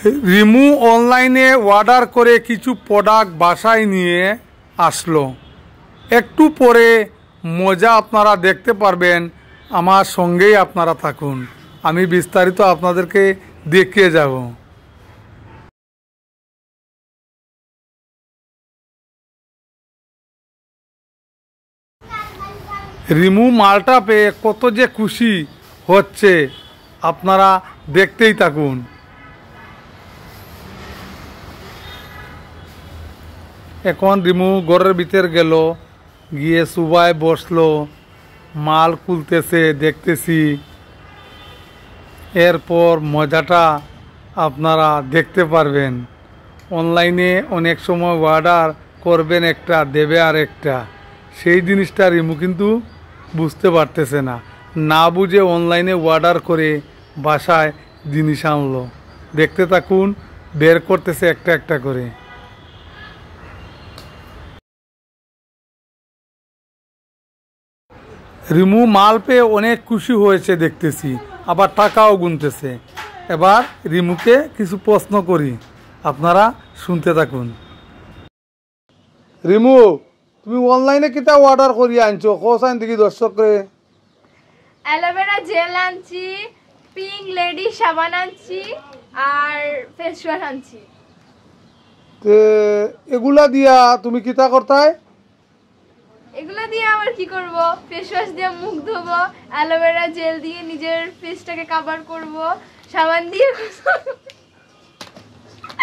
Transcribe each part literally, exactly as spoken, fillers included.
রিমু অনলাইনে অর্ডার করে কিছু প্রোডাক্ট বাসায় নিয়ে আসলো। একটু পরে মজা আপনারা দেখতে পারবেন, আমার সঙ্গেই আপনারা থাকুন, আমি বিস্তারিত আপনাদেরকে দেখিয়ে যাব। রিমু মালটা পেয়ে কত যে খুশি হচ্ছে, আপনারা দেখতেই থাকুন। এখন রিমু ঘরের ভিতর গেল, গিয়ে সুবায় বসলো, মাল খুলতেছে, দেখতেছি। এরপর মজাটা আপনারা দেখতে পারবেন। অনলাইনে অনেক সময় অর্ডার করবেন একটা, দেবে আর একটা, সেই জিনিসটা রিমু কিন্তু বুঝতে পারতেছে না। না বুঝে অনলাইনে অর্ডার করে বাসায় জিনিস আনলো। দেখতে থাকুন, বের করতেছে একটা একটা করে। রিমু মাল পেয়ে অনেক খুশি হয়েছে দেখতেছি, আবার টাকাও গুনতেছে। এবার রিমুকে কিছু প্রশ্ন করি, আপনারা শুনতে থাকুন। রিমু, তুমি অনলাইনে কিতা অর্ডার করিয়া আনছো, কও চাইন দেখি দর্শকরে। অ্যালোভেরা জেল আনছি, পিঙ্ক লেডি সাবান আনছি, আর ফেস ওয়াশ আনছি। তে এগুলা দিয়া তুমি কিতা করতায়? এগুলা দিয়ে আবার কি করব? ফেস ওয়াশ দিয়ে মুখ ধোবো, অ্যালোভেরা জেল দিয়ে নিজের ফেসটাকে কভার করব, সাবান দিয়ে গোসল।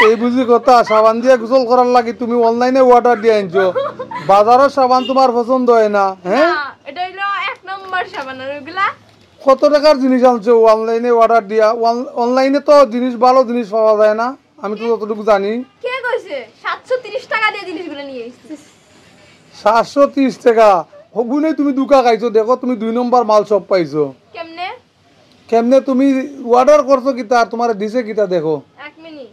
এই বুঝি কথা, সাবান দিয়া গোসল করার লাগি তুমি অনলাইনে অর্ডার দিয়া আনছো। বাজারর সাবান তুমার পছন্দ অয় না, হ্যাঁ? না, এটা হইলো এক নম্বর সাবান। আর ওইগুলা কত টাকার জিনিস আনছো অনলাইনে অর্ডার দিয়া? অন-, অনলাইনে তো জিনিস, ভালো জিনিস পাওয়া যায় না, আমি তো যতটুকু জানি। কে কইছে? সাতশো তিরিশ টাকা দিয়ে জিনিসগুলো নিয়ে এসেছি। সাতশো তিরিশ টাকা? হগুনে তুমি ধোকা খাইছো, দেখো তুমি দুই নম্বর মাল সব পাইছো। কেমনে? কেমনে? তুমি অর্ডার করছো কিতা আর তুমারে দিছে কিতা? দেখো। এক মিনিট।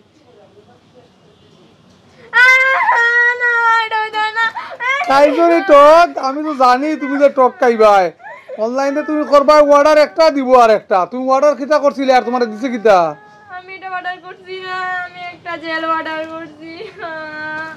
আহ, না, এটা হইতে হয় না। খাইছো রে টক, আমি তো জানি তুমি যে টক খাইবায়। অনলাইনে তুমি করবায় অর্ডার একটা, দিবো আর একটা। তুমি অর্ডার কিতা করছিলে আর তুমারে দিছে কিতা? আমি এটা অর্ডার করছি না, আমি একটা জেল অর্ডার করছি। আহ।